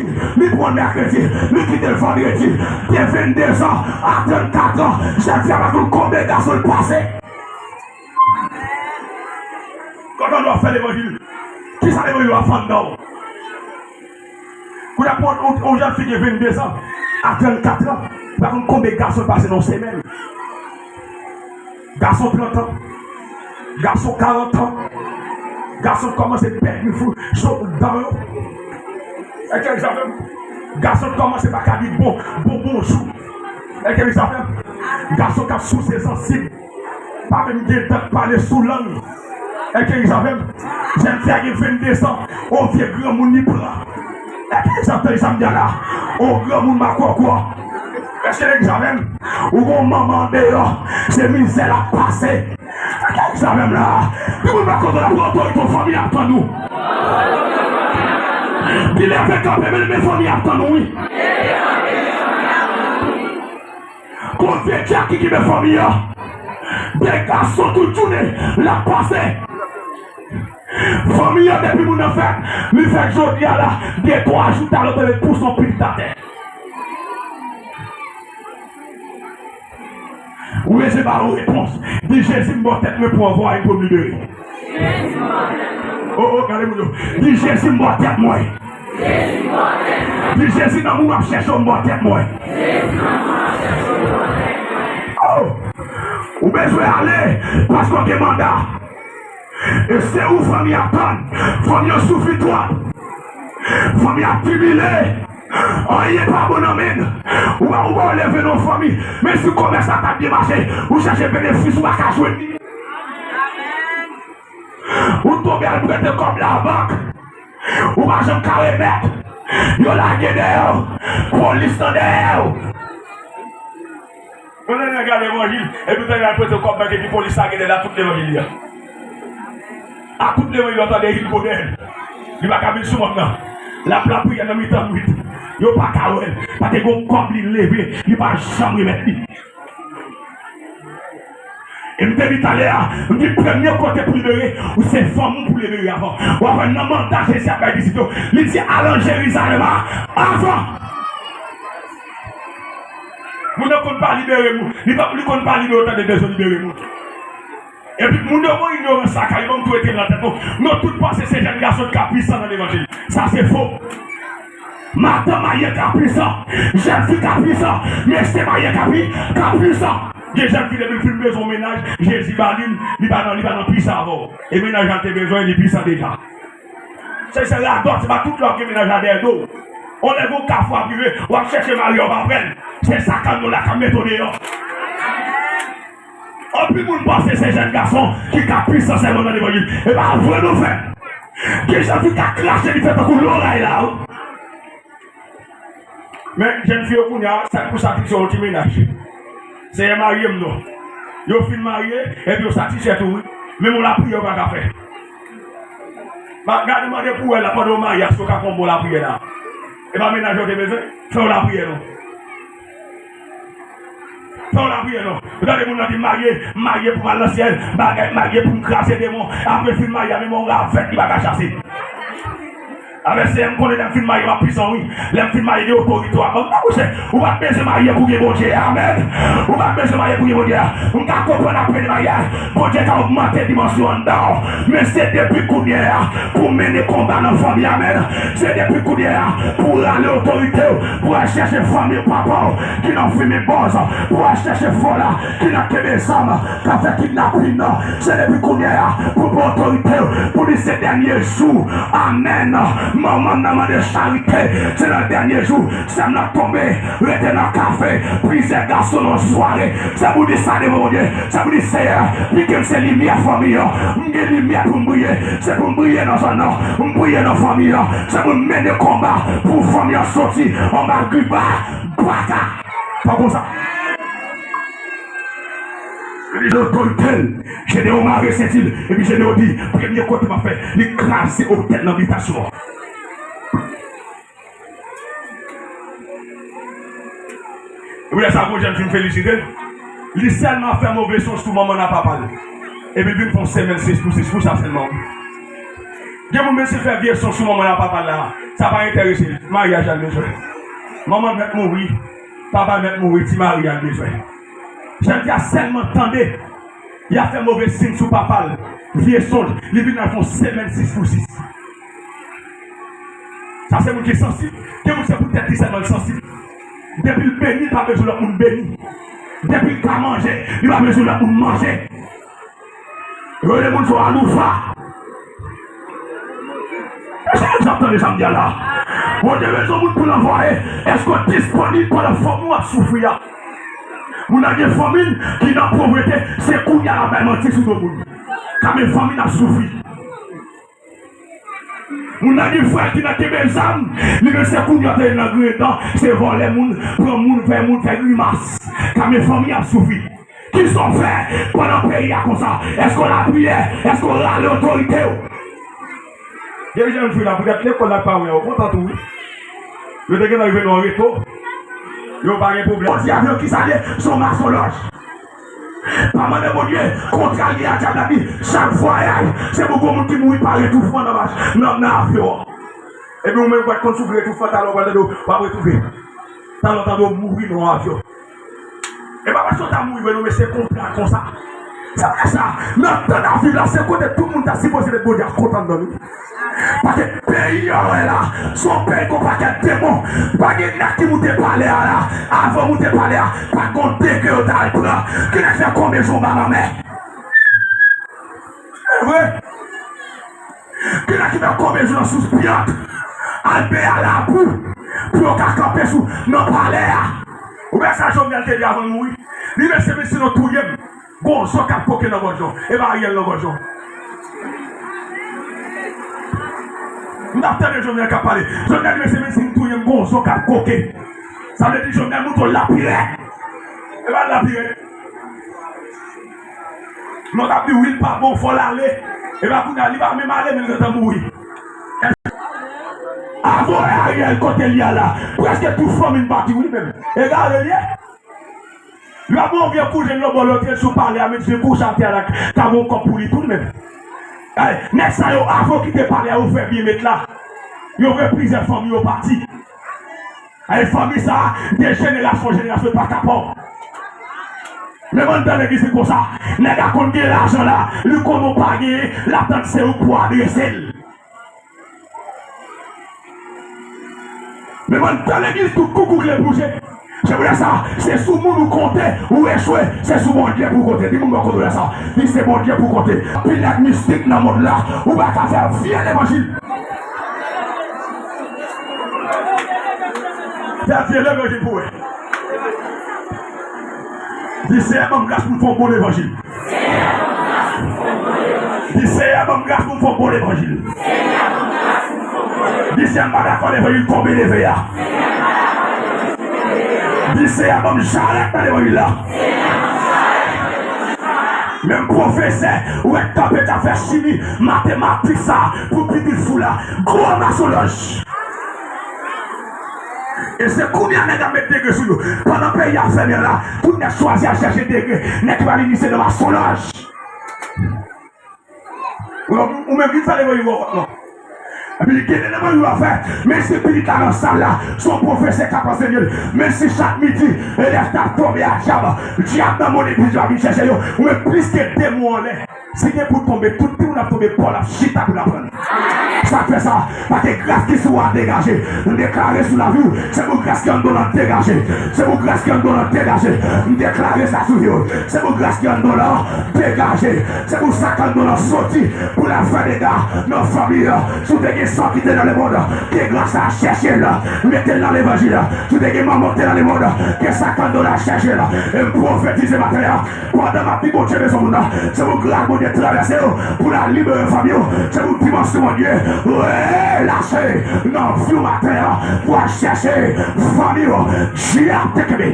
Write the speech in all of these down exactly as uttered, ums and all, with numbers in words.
li pran l mèkredi, li kite l vandredi. Gen venndezan a trannkat an, jèn fi a pa konn konbyen gason l pase. Kòman w ap fè levanjil? Kisa levanjil w ap fè anndan w? Kounye a, pou yon, yon jèn fi gen venndezan a trannkat an, pa konn konbyen gason l pase nan yon semèn. Gason trant an, gason karant an, gason kòmanse pèdi fou, sot dan yo. Èske sa fè m? Gason kòmanse pa ka di bon, bon, bonjou. Èske sa fè m? Gason k ap souse sansib. Pa menm gen tan pale sou lang. Èske sa fè m? Jèn fi a gen venndezan. O vye granmoun li pran. Èske sa fè sa m di a la? O granmoun makòkò. Èske sa fè m? Ou gon manman deyò. Se mizè l ap pase. Èske sa fè m la? Depi w pa kontan la, pran otorite w, fanmi ap tann ou. Di leve kanpe, men, men fanmi ap tann ou, wi. Kote Jackie ki gen fanmi an? De gason tout jounen l ap pase. Fanmi an, depi moun nan fèt, li fèt jodi a la, de twa jou talè w te met pou son pitit atè. Ou bezwen ba yo repons. Di, Jezi, m bò tèt mwen pou anvwaye m pou m libere. O, o, gade moun yo. Di, Jezi, m bò tèt mwen. Di, Jezi, nan moun w ap chèche w, m bò tèt mwen. O, ou bezwen ale, paske w gen manda. E se ou fanmi ap tann. Fanmi yo soufri twòp. Fanmi ap tribile. Anyen pa bon nan men n. Ou pa, ou pa leve nan fanmi. Men si komès la t ap byen mache, ou chèche benefis, ou pa ka jwenn li. Ou tonbe al prete kòb labank. Ou pa janm ka remèt. Yo lage dèyè w. Polis nan dèyè w. Yon nèg gade levanjil, epi tande al prete kòb bank, epi polis lage dèyè l a tout levanjil li a. A tout levanjil li a, tande il pou dèyè l. Li pa ka vin sou mòn nan. L ap lapriyè nan mitan nwit. Yo pa ka wè l. Pa te gon kòb li leve, li pa janm remèt li. E m te di talè a, m di premye kote pou libere, ou se fanmi w pou libere avan. W ap wè nan manda Jezi ap bay disip yo, li di al an Jerizalèm a, avan. Moun nan konn pa libere moun, li pa, li konn pa libere w, tande bezwen libere moun. Epi moun yo gon ignorans lakay yo, ban m tou rete nan tèt nou. Nou tout panse se jèn gason ki ka pwisan nan levanjil. Sa se fo. Madanm marye ka pwisan, jèn fi ka pwisan, mesye marye ka pwi-, ka pwisan. Gen jèn fi depi l fin bezwen yon mennaj, Jezi ba li l, li pa nan, li pa nan pwisan avè w. E mennaj la te bezwen, li pwisan deja. Se, se radòt, se pa tout lè w gen mennaj la dèyè do w. On lè gon kafou ap rive, w ap chèche marye, w pa pran l. Se sa k anndan w la k ap mete w deyò. Anpil moun panse se jèn gason ki ka pwisan sèlman nan levanjil. E pa vre non, frè. Gen jèn fi ka krache, li fè tankou loray la, wi. Men, jèn fi yo kounye a, sa k pou satisfè yon ti mennaj. Seyè, marye m non. Yo fin marye, epi yo satisfè tou, wi. Menm yon lapriyè yo pa ka fè. Pa gade mande pou wè la pandan w marye a, si w ka fè yon bon lapriyè la. E pa mennaj yo te bezwen? Fè yon lapriyè non. Fè yon lapriyè non. Ou tande moun nan di, m marye, m marye pou m al nan syèl, bagay, m marye pou m kraze demon. Apre l fin marye a, menm yon ravèt li pa ka chase. Avè Seyè, m konnen lè m fin marye, m ap pwisan, wi. Lè m fin marye, gen otorite w ap ban m. Monchè, ou pa t bezwen marye pou gen Bondye. Amèn. Ou pa t bezwen marye pou gen Bondye. M ka konprann apre de maryaj, Bondye ka ogmante dimansyon anndan w. Men se depi kounye a pou w mennen konba nan fanmi. Amèn. Se depi kounye a pou w rale otorite w, pou w al chèche fanmi papa w ki nan fimen bòz, pou w al chèche fò la ki nan kenbe zam, k ap fè kidnapin nan. Se depi kounye a pou w pran otorite w, pou w di se dènye jou. Amèn. Manman m nan mande charite. Se nan dènye jou. Sè m nan tonbe, rete nan kafe, plizyè gason nan sware. Se pou di sa devan Bondye. Se pou di, Seyè, pikim se limyè fanmi an. M gen limyè pou m briye. Se pou m briye nan zòn nan. M briye nan fanmi an. Se pou m mennen konba pou fanmi an soti anba gripa baka. Pa konsa. Li di otorite l. Jedeyon mare senti l. Epi Jedeyon di, premye kote m ap fè, li kraze otèl nan bitasyon an. Epi lè sa, gon jèn fi m felisite l. Li sèlman ap fè move son sou manman n ak papa l. Epi l vin fè yon semèn sis pou sis pou sa sèlman, wi. Gen moun menm si l fè vye sonj sou manman l ak papa l la, sa pa enterese l. Maryaj la l bezwen. Manman l mèt mouri, papa l mèt mouri, ti mari a l bezwen. Jan di a sèlman tande, y ap fè move siy sou papa l, vye sonj, li vin al fè yon semèn sis pou sis. Sa se moun ki sansib. Gen moun se pou tèt li sèlman l sansib. Depi l beni, li pa bezwen lòt moun beni. Depi l ka manje, li pa bezwen lòt moun manje. Yo rele moun sa yo aloufa. Èske w ap tande sa m di a la? Bondye bezwen moun pou l anvwaye. Èske w disponib pandan fanmi w ap soufri a? Moun nan gen fanmi l ki nan povrete, se kounye a l ap bay manti sou do moun. Kame fanmi l ap soufri. Moun nan gen frè ki nan kenbe zam, li menm se kounye a te nan grenn dan, se vòlè moun, pran moun, fè moun fè grimas. Kame fanmi ap soufri. Kisa w fè pandan peyi a konsa? Èske w lapriyè? Èske w rale otorite w? Gen jèn fi la, poutèt lekòl la pa wè, yo kontan tou wi. Yo te gentan rive nan reto. Yo pa gen pwoblèm. Bondye avè yo kisa l ye? Se yon masonlòj. Pa mande Bondye, kontra l gen ak dyab la, di, chak vwayaj, se pou gwo moun ki mouri pa retoufman nan mach-, nan, nan avyon an. Epi ou menm, ou pa t konn si w vle retoufman, talè w pral tande w ap retoufe. Talè w tande w mouri nan yon avyon. E pa paske w ta mouri vre non, men se kontra konsa. Se vre sa, nan tan David la, se kote tout moun ta sipoze met Bondye a kontan nan li. Paske peyi a wè la, se yon peyi gon pakèt demon. Pa gen nèg ki moute palè a la, avan moute palè a, pa gon degre yo ta al pran. Ki nèg fè konbezon ba lanmè? E vre. Ki nèg ki fè konbezon nan sous pyant, al beny a labou, pou yo ka kanpe sou, nan palè a. Ou wè sa Jovenel te di avan l mouri? Li mesye, men si nou touye m, gon zo k ap koke nan gòj yo. E pa Ariel nan gòj yo. M t ap tande Jovenel k ap pale. Jovenel di, mesye, men si m touye m, gon zo k ap koke. Sa vle di Jovenel montre w lapirèt. E pa lapirèt. Nou t ap di, wi, l pa bon, fò l ale. E pa kounye a, li pa menm ale, men l gentan mouri. Avan Ariel kote l ye a la, prèske tout fanmi l pati, wi, menm. Egare l ye. Yo ap yon vye kouzin nan bò lòt sou palè a, menm si l kouche atè a la, ta gen yon kòb pou li tou, li menm. Ay, nèg sa yo, avan yo kite palè a, yo fè byen met la. Yo vre plizyè fanmi yo pati. Ay, fanmi sa a, de jenerasyon an jenerasyon, pa ka pa w. Men bann tan legliz li konsa, nèg la konn gen lajan la, li konnen w pa genyen, l ap tann se ou k pou adrese l. Men bann tan legliz tout koukouk lè bouje. Se pou sa, se sou moun ou konte, ou echwe, se sou Bondye pou w konte. Di moun bò kote w la sa. Di se Bondye pou w konte. Anpil nèg mistik nan mond la, ou pa ka fè vye levanjil. Fè vye levanjil pou wè. Di Seyè ban m gras pou m fè yon bon levanjil. Di Seyè ban m gras pou m fè yon bon levanjil. Di Seyè m pa dakò levanjil tonbe leve a. Di Seyè ban m jarèt nan levanjil la. Menm pwofesè ou wè k kanpe t ap fè chimi, matematik sa pou pitit fou la. Gwo masonlòj. E se kounye a nèg ap met degre sou yo. Pandan peyi a fèmen la, tout nèg chwazi al chèche degre. Nèg ki pral initye nan masonlòj. Ou, ou menm ki fè levanjil wòwòt non. Epi li gen levanjil w ap fè. Men si pitit la nan sal la, se yon pwofesè k ap ansenye l. Men si chak midi, elèv t ap tonbe a dyab, dyab nan mond epi dyab vin chèche yo. Ou menm plis ke demon anlè. Si gen pou tonbe, tout timoun ap tonbe, Pòl ap chita pou l aprann. Sa k fè sa? Paske gras ki sou ou a degaje. M deklare sou lavi w, se pou gras ki anndan w lan degaje. Se pou gras ki anndan w lan degaje. M deklare sa sou vi w. Se pou gras ki anndan w lan degaje. Se pou sa k anndan w lan soti pou l al fè dega nan fanmi an. Si w te gen sa ki te nan lemonn, ke gras la chèche l, mete l nan levanjil. Si w te gen manman w te nan lemonn, ke sa k anndan w lan chèche l. E m pwofetize maten an, pandan m ap di Bondye bezwen moun nan, se pou gras Bondye travèse yo, pou l al libere fanmi yo, se pou dimansyon Bondye relache nan vi w maten an, pou al chèche fanmi yo, dyab te kenbe.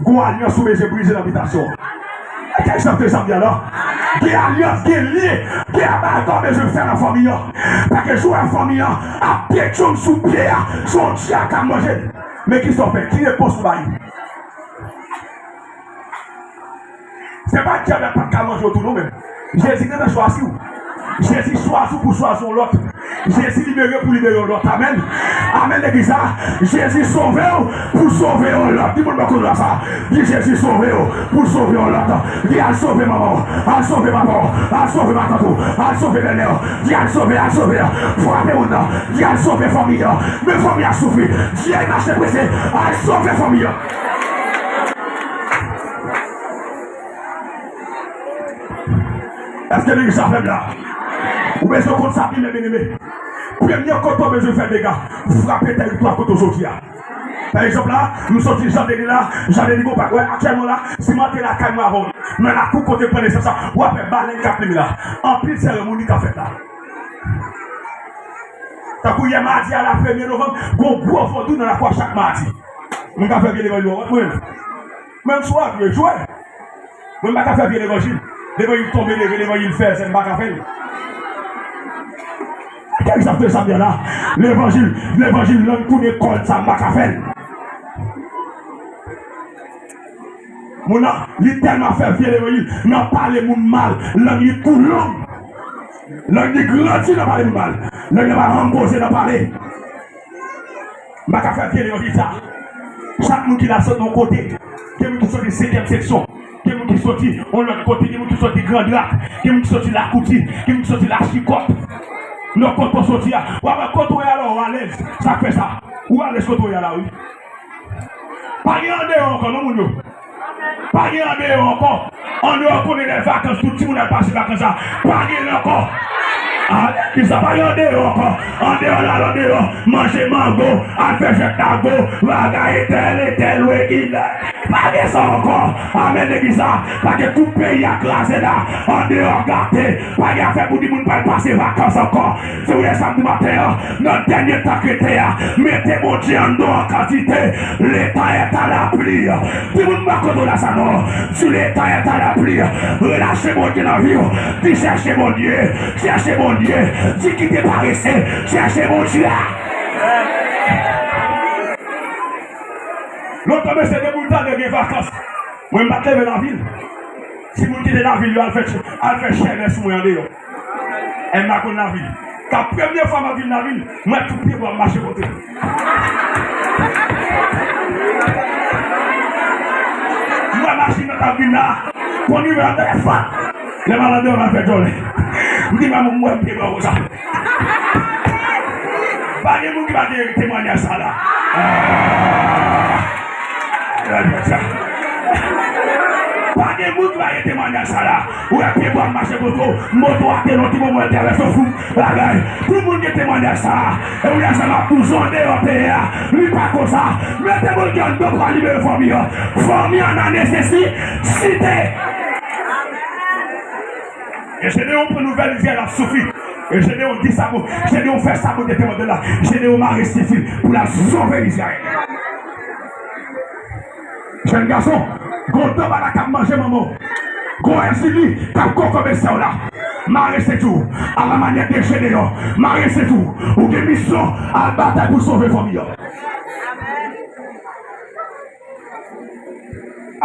Gwo alyans ou bezwen brize nan bitasyon w. E kèk jan te janm gen la. Gen alyans, gen lyen, gen bagay ou bezwen fè nan fanmi an. Paske jou a fanmi an ap detyonn sou pye a, se yon dyab k ap manje l. Men kisa w fè? Ki repons ou bay? Se pa dyab la pa t ka manje w tou non menm. Jezi gentan chwazi w. Jezi chwazi w pou chwazi yon lòt. Jezi libere w pou libere yon lòt. Amèn. Amèn, legliz la. Jezi sove w pou sove yon lòt. Di moun bò kote w la sa. Di Jezi sove w pou sove yon lòt. Di al sove manman w. Al sove papa w. Al sove matant ou. Al sove bèlmè w. Di al sove, al sove. Frape moun nan. Di al sove fanmi an. Men fanmi an soufri. Di al mache prese. Al sove fanmi an. Èske legliz la fèb la? Ou bezwen konn sa pi byen, byeneme. Premye kote w bezwen fè dega, frape tèritwa kote w soti a. Pa egzanp la, m soti Jandeni la, Jandeni gon pak. Wè, aktyèlman la, si m antre lakay mwen avè w, nan lakou kote m pran nesans la, w ap wè balèn k ap plim la. Anpil seremoni k ap fèt la. Tankou yè madi a la, premye novanm, gon gwo vodou nan lakou a chak madi. Moun ka fè vye levanjil wòt mwen. Menm swa vye jwè. Mwen m pa ka fè vye levanjil. Levanjil tonbe leve, levanjil fè zèn, m pa ka fè l. Kèk sa fè sa byen la. Levanjil, levanjil lang kounye kòd sa, m pa ka fè l. Moun nan, li tèlman fè vye levanjil, nan pale moun mal, lang li tou long. Lang li grandi nan pale moun mal. Lang li pa janm poze nan pale. M pa ka fè vye levanjil sa. Chak moun ki la sot nan yon kote. Gen moun ki soti senkyèm seksyon. Gen moun ki soti yon lòt kote. Gen moun ki soti Grand Rak. Gen moun ki soti Lakouti. Gen moun ki soti Lachikòt. Nan kote w soti a. W ap wè kote w ye a la, w alèz. Sa k fè sa? Ou alèz kote w ye a la, wi. Pa gen andeyò ankò, non, moun yo. Pa gen andeyò ankò. Andeyò konnen lè vakans, tout timoun al pase vakans la. Pa gen l ankò. Alèkisa pa gen andeyò ankò. Andeyò la, andeyò. Manje mango, al fè jwèt lago, bagay etèl, etèl, wi, ilè. Pa gen sa ankò. Amèn, legliz la. Paske tout peyi a kraze la. Andeyò gate. Pa gen afè pou di moun pral pase vakans ankò. Se pou sa m di maten an, nan dènye tan k rete a, mete Bondye anndan an kantite. Leta est à l'appui. Di moun bò kote w la sa non. Di leta est à l'appui. Relache Bondye nan vi w. Di chèche Bondye. Chèche Bondye. Di kite parese. Chèche Bondye. Lontan mesye depi w tande gen vakans. Mwen m pa t leve lavil. Timoun ki te lavil yo al fè, al fè chèlè sou mwen andeyò. E m pa konn lavil. Ka premye fwa m ap vin lavil, m wè tout pyebwa ap mache kote. M wè machin nan k ap vin la, konn rive an telefòn. Lè m al andeyò m al fè djòlè. M di mwen m wè pyebwa konsa. Pa gen moun ki pa gen temwanyaj sa la. Ah. Pa gen moun ki pa gen temwanyaj sa la. Ou wè pyebwa mache kote w, moto a te lon ti moman l travèse w fou. Bagay. Tout moun gen temwanyaj sa. E ou wè sa m ap toujou andeyò peyi a. Li pa konsa. Mete moun ki anndan pou al libere fanmi an. Fanmi an nan nesesite. E Jedeyon pran nouvèl Izrayèl ap soufri. E Jedeyon di sa bon, Jedeyon fè sa Bondye te mande l la. Jedeyon mare sesi l pou l al sove Izrayèl. Jèn gason, gon danbala k ap manje manman w. Gon èzili k ap kokobe sè w la. Mare sesi w, à la manière de Jedeyon. Mare sesi w, ou gen misyon al batay pou sove fanmi an.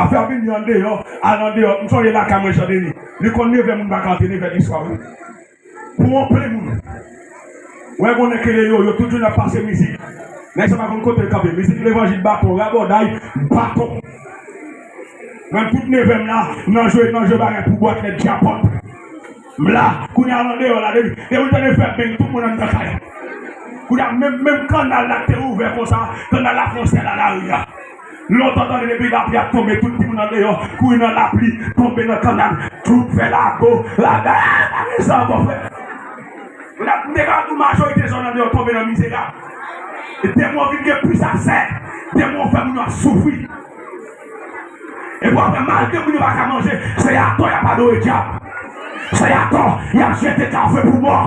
Afè vini andeyò, al andeyò. M sonje lakay mwen Jandeni. Li konn nevè moun pa ka antre, nevè di swa wi. Pou wonple moun. Wè gon nèg ki rele yo, yo tout jounen ap pase mizik. Nèg sa pa konn kote l kanpe. Mizik levanjil, baton, rabòday, baton. Mwen tout nevè m la, nan jwe, nan jwe bagay pou bwat lèt djapòt. M la, kounye a l andeyò la, depi, depi l tande fè beng, tout moun anndan kay. Kounye a, menm, menm kannal la k te ouvè konsa, kannal la fè yon sèl a lari a. Lontan tande depi lapli ap tonbe, tout timoun andeyò, kouri nan lapli, tonbe nan kannal, tout fè lago, lago, ah, pa gen sa ankò, frè. M te ka di w majorite zòn andeyò tonbe nan mizerab. E demon vin gen pwisans, demon fè moun yo ap soufri. Epi w ap wè malgre moun yo pa ka manje, se atò y ap adore dyab. Se atò y ap jete kafe pou mò.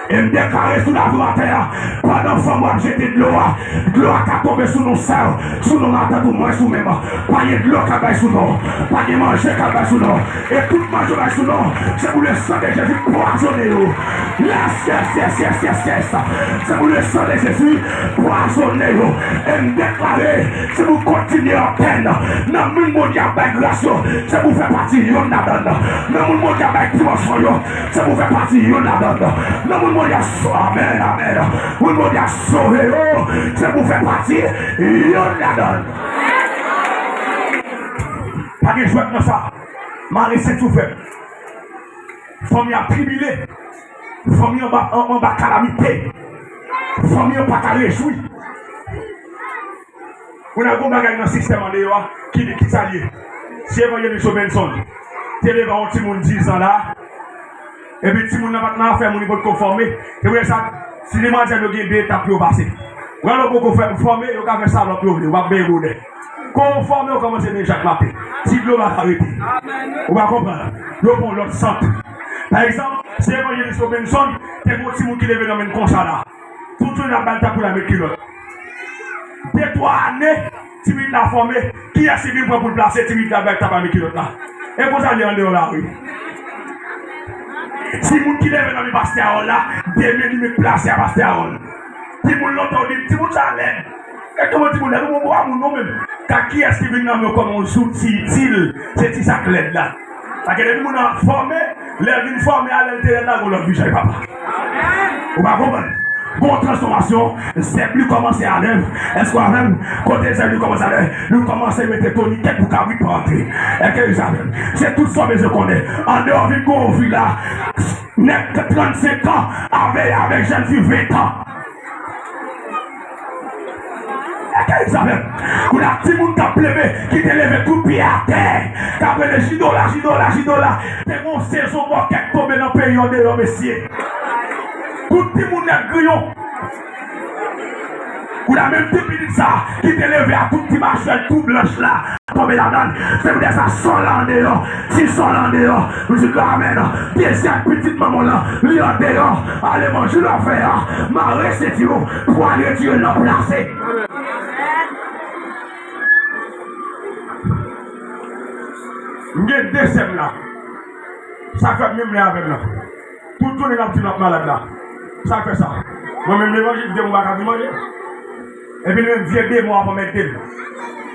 E m deklare sou lavi w atè a, pandan fanm w ap jete dlo a, dlo a ka tonbe sou non sè w, sou non matant ou, mwen sou menm. Pa gen dlo k ap bay sou non. Pa gen manje k ap bay sou non. E tout manje w bay sou non, se pou le san de Jezi pwazone yo. Yes, yes, yes, yes, yes, yes. Se pou le san de Jezi pwazone yo. E m deklare, se pou kontinye antèn. Nan moun Bondye ap bay gras yo, se pou fè pati youn ladan l. Nan moun Bondye ap bay dimansyon yo, se pou fè pati youn ladan l. Nan moun Bondye ap so-, amèn, amèn. Moun Bondye ap sove yo, se pou fè pati youn ladan l. Pa gen jwèt nan sa. Mare senti w fèb. Fanmi ap tribile. Fanmi anba, an-, anba kalamite. Fanmi an pa ka rejwi. Kounye a, gon bagay nan sistèm andeyò a, ki, ki sa l ye? Si evanjelis Robinson te leve yon timoun diz an la, epi timoun nan pa t nan afè moun, li potko fòme, se pou sa, si demwazèl yo gen de etap pou yo pase. Wè lè w poko fè, fòme, yo ka fè sa lòt yo vle, w ap benyen bonè. Kon w fòme, w kòmanse benyen chak maten. Ti dlo pa ka rete. Ou pa konprann? Yo pran lòt sant. Pa egzanp, si evanjelis Robinson te gen yon timoun ki leve nan men l konsa la. Tout jounen ap ba l tap pou l al met kilòt. De twa ane, timoun la fòme, kiyès ki vin pran pou l plase timoun la bay tap al met kilòt la? E konsa l ye andeyò lari. Timoun ki leve nan men pastè Harold la, demen li met plase a pastè Harold. Timoun lontan yo di, timoun sa lèd. E kòman timoun lèd? Ou bon, bon, moun non menm. Ka kiyès ki vin nan men w kòm yon zouti itil, se ti sa k lèd la. Paske depi moun nan ap fòme, lè l vin fòme a, lè l te lèd la, gon lòt vizaj papa. Ou pa konprann? Gon transfòmasyon, zèb li kòmanse a lèv. Èske w avè m? Kote zèb li kòmanse a lèv, li kòmanse mete tonikèt pou kabrit pa antre. Èske w avè m? Se tout sa w bezwen konnen. Andeyò vin gon vi la. Nèg trannsenk an a veye avèk jèn fi ven an. Èske w avè m? Kounye a timoun k ap leve, ki te leve tout pye atè, k ap rele Jidola, Jidola, Jidola. Te gon sezon bòkèt tonbe nan peyi andeyò, mesye. Tout timoun nèt griyon. Kounye a menm ti pitit sa a, ki te leve a tout ti machwèl tou blanch la, tonbe ladan l. Se poutèt sa, sò la andeyò, ti sò la andeyò. Nou di amèn. Dezyèm pitit manman w lan, li andeyò. Al evanjil w ap fè a, mare senti w pou al retire l nan plase. M gen de sè m la. Sa fè m menm lè avè m nan. Tout jounen n ap di n ap malad la. Sa k fè sa? Mwen menm levanjil, demon pa ka vin manje. Epi li menm vye demon ap anmède l.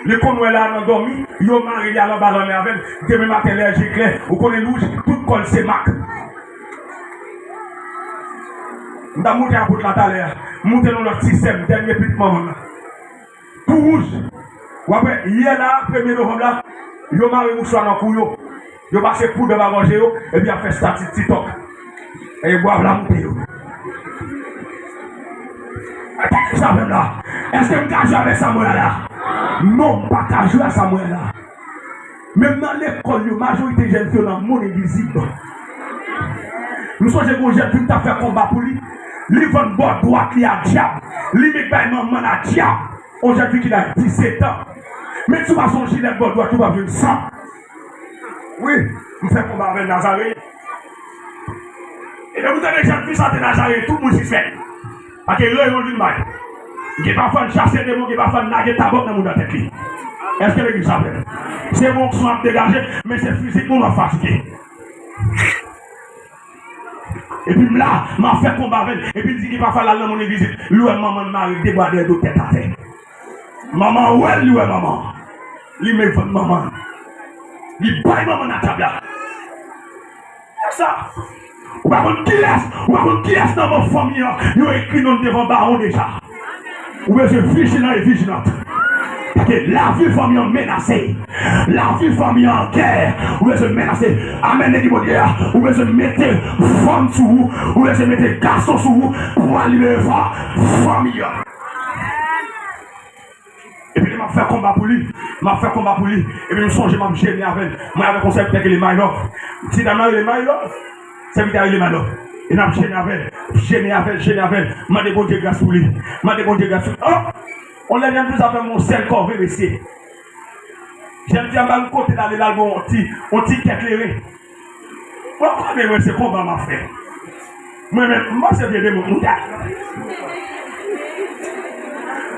Li konn wè la nan dòmi, yo mare li al anba lanmè avè l. Demen maten lè je klè, ou konnen li wouj, tout kò l se mak. M t ap monte apot la talè a. M monte nan lòt ti sè m, dènye pitit manman m nan. Tou wouj. W ap wè, yè la, premye novanm la, yo mare mouswa nan kou yo. Yo pase poud anba gòje yo, epi y ap fè stati TikTok. E bwa la moute yo. Tande sa menm la. Èske m ka jwe avèk sa m wè la? Non, m pa ka jwe ak sa m wè la. Menm nan lekòl yo, majorite jèn fi yo nan monn envizib. M sonje gon jèn fi m t ap fè konba pou li. Li vann bò dwat li a dyab. Li met bay manman l a dyab. On jèn fi ki laj disèt an. Men si w pa se yon jilèt bò dwat, ou p ap jwenn san. Wi, m fè konba avè Nazareyen. E lè m tande jèn fi sa te Nazareyen, tout moun sispèk. Paske reyon l vin bay. Gen pafwa l chache demon, gen pafwa l lage tabòt nan mouda tèt li. Èske legliz sa fè? Se yon onksyon ap degaje, men se fizikman m ap fatige. Epi m la, m ap fè konba avè l. Epi l di gen pafwa l al nan monn envizib. Li wè manman l mare de bwa dèyè do tèt atè. Manman an wè l, li wè manman an. Li met vant manman an. Li bay manman an nan tab la. Sa. Ou pa konn kiyès, ou pa konn kiyès nan manm fanmi an yo ekri non l devan bawon deja. Ou bezwen vijilan e vijilant. Paske lavi fanmi an menase. Lavi fanmi an an gè. Ou bezwen menase. Amèn, legliz Bondye a. Ou bezwen mete fanm sou ou. Ou bezwen mete gason sou ou pou al libere fa-, fanmi an. Epi lè m ap fè konba pou li, m ap fè konba pou li. Epi m sonje m ap jene avè l. Mwen avèk yon sèvitè ki rele My Love. Ti dam nan rele My Love. Sèvitè a rele My Love. E n ap jene avè l, jene avè l, jene avè l. Mande Bondye gras pou li. Mande Bondye gras pou li. Oh! On lè jèn fi sa fè m yon sèl kòve, mesye. Jèn fi a m pa gen kote l ale, l al gon ti, yon ti kè kleren. Mwen konnen mwen se konba m ap fè. Mwen menm, m panse vye demon k moute a.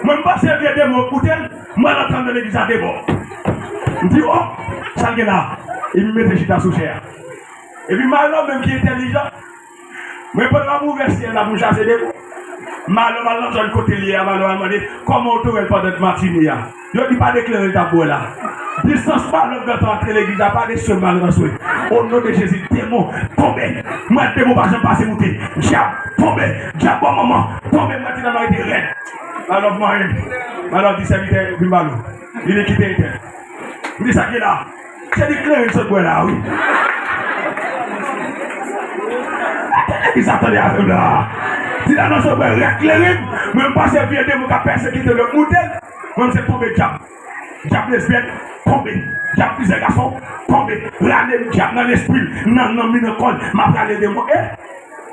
Mwen, m panse vye demon k moute l, mwen antann nan legliz la de bò. M di, o, sa l gen la? Epi m mete chita sou chè a. Epi Malò menm ki entèlijan, mwen pandan m ap ouvè syèl la pou m chase demon. Malò al nan zòn kote l ye a, Malò al mande, kòman w te wè l pandan matine a? Yo di pa de kleren l t ap bwè la. Distans Malò gentan antre legliz la, pa de swe Malò nan swe. O non de Jezi, demon, tonbe. Mwen demon pa janm pase moute. Dyab, tonbe. Dyab bò manman, tonbe. Mwen te nan rete rèd. Malò manyen. Malò di sèvitè, vin Malò. Li di kite entèl. M di sa ki la. Se di kleren sot bwè la, wi. Tande ki sa tande avè m la. Ti la nan sot bwè rèd kleren, mwen m panse vye demon k ap pèsekite lòt moute l. Mwen m se tonbe dyab. Dyab lesbyèn, tonbe. Dyab plizyè gason, tonbe. Rale m dyab nan lespri l, nan nanm li, nan kò l. M ap rale demon. E,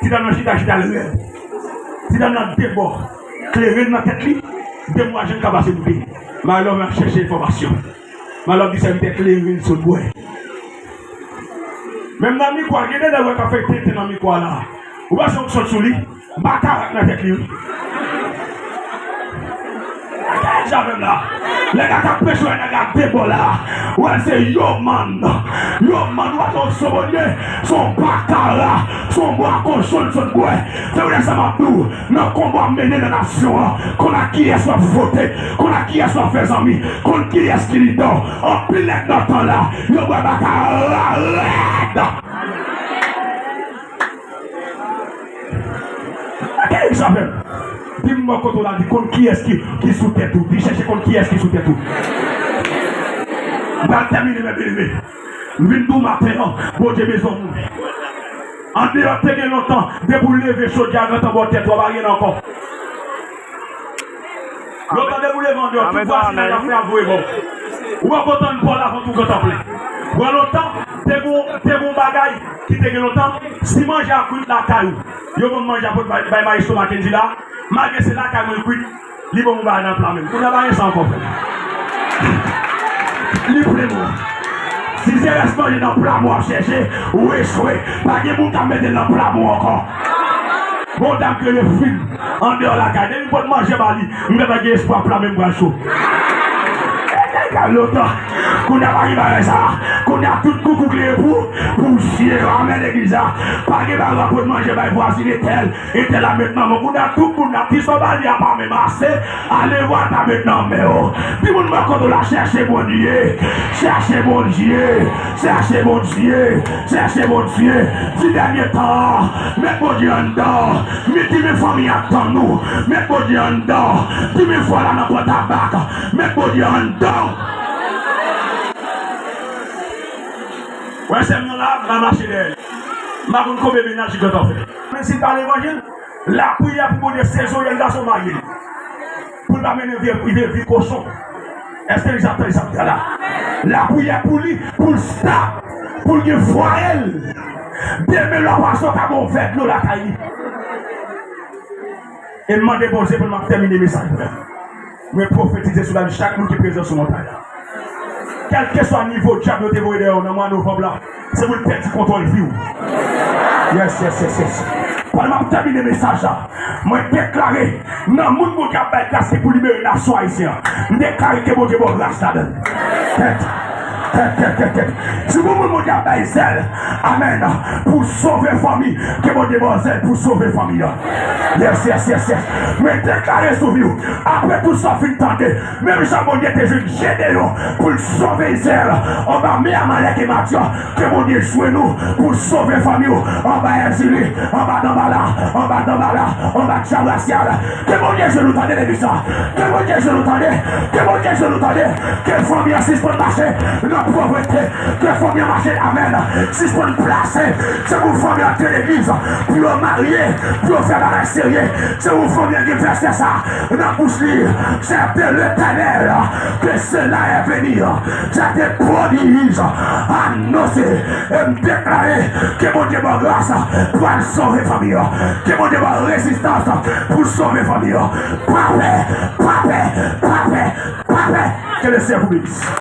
ti la nan chita, chita l rèd. Ti la nan de bò. Kleren nan tèt li, demon a jwenn ka pase moute. Malò ap chèche enfòmasyon. Malò di sèvitè kleren sot bwè. Menm nan mikwo a, gen de lè w wè k ap fè tenten nan mikwo a la. Ou panse w sot sou li? Batarak nan tèt li, wi. Gade sa menm la. Lè gata preche wè nèg la de bò la. Wè se yo man. Yo man, wè se yon sonbonye. Se yon bakara. Se yon bwa kochon sot bwè. Se pou sa m ap di w. Nan konba w ap mennen nan nasyon an, konn ak kiyès w ap fwote, konn ak kiyès w ap fè zanmi, konn kiyès ki lidè w. Anpil nèg nan tan la, yo bwè baka rèd. Gade egzanp. Di m bò kote w la, di konn kiyès ki, ki sou tèt ou. Di chèche konn kiyès ki sou tèt ou. M pral tèmine, men byeneme. M vin di w maten an, Bondye bezwen w. Andeyò te gen lontan, depi w leve chodyè a gentan bò tèt ou a, pa gen ankò. Lontan depi w leve andeyò, tout vwazinaj ap fè ap voye ba w. Ou poko tann pa w la avan tou gentan plen. Bon, lontan, te gen, te gen yon bagay ki te gen lontan, si manje a kwit lakay ou, yo ban m manje a pot bay, bay Maestro Mackendy la, malgre se lakay mwen l kwit, li ban m yon bagay nan pla menm. Kounye a pa gen sa ankò, frè. Li plen mwen. Si se rès manje nan pla mwen w ap chèche, ou echwe. Pa gen moun k ap mete l nan pla mwen w ankò. Bon, dam ki rele Fim, andeyò lakay. Depi m pot manje ba li, m gentan gen espwa pla menm pral cho. Lontan. Kounye a pa gen bagay sa. Kounye a tout koukou klere pou, pou zye. Amèn, legliz la. Pa gen bagay w ap pot manje bay vwazin entèl. Entèl la met nan men w. Kounye a tout moun ap di sa w ba li a pa menm ase. Ale vwa l pa met nan men w. Di moun bò kote w la, chèche Bondye. Chèche Bondye. Chèche Bondye. Chèche Bondye. Di dènye tan an, met Bondye anndan. Met di men fanmi ap tann ou. Met Bondye anndan. Di men fwa la nan pòt tabak. Met Bondye anndan. Wè sè m nan la, m a mache dèyè l. M pa konn konbyen mennaj li gentan fè. Men si l pa levanjil, lapriyè pou Bondye sezon jèn gason marye l. Pou l pa mennen vye, vye vi kochon. Èske l ap tann sa la? Lapriyè pou li, pou l stab, pou l gen fwaye l. Demen lè w pase w ka gen yon vè dlo lakay li. E m mande Bondye pou l, m ap tèmine mesaj mwen. Mwen pwofetize sou lavi chak moun ki prezan sou montay la. Kèlkeswa nivo dyab yo te voye dèyè w nan mwa novanm la, se pou l pèdi kontwòl vi w. Yes, yes, yes, yes. Pandan m ap tèmine mesaj la, mwen deklare, nan moun Bondye ap bay gras ki pou libere nasyon ayisyen an, m deklare ke Bondye ba w gras ladan l. Tèt. Tèt, tèt, tèt, tèt. Si pou moun Bondye ap bay zèl, amèn, pou sove fanmi, ke Bondye ba w zèl pou sove fanmi an. Yes, yes, yes, yes. Mwen deklare sou vi w, apre tout sa w fin tande, menm jan Bondye te jwenn Jedeyon pou l sove Izrayèl anba men Amalèk e Madyan, ke Bondye jwenn ou pou sove fanmi w anba Èzili, anba Danbala, anba Danbala, anba dyab rasyal. Ke Bondye jwenn ou, tande legliz la. Ke Bondye jwenn ou, tande. Ke Bondye jwenn ou, tande. Ke fanmi an sispann mache nan povrete. Ke fanmi an mache, amèn, sispann plase. Se pou fanmi an antre legliz, pou yo marye, pou yo fè bagay serye. Se pou fanmi an gen vèsè sa nan bouch li. C'est de l'Éternel que cela est venu. Sa te pwodiz anonse. E m deklare ke Bondye ba w gras pou al sove fanmi an. Ke Bondye ba w rezistans pou sove fanmi an. Pa pè, pa pè, pa pè, pa pè. Ke le Seyè pou beni.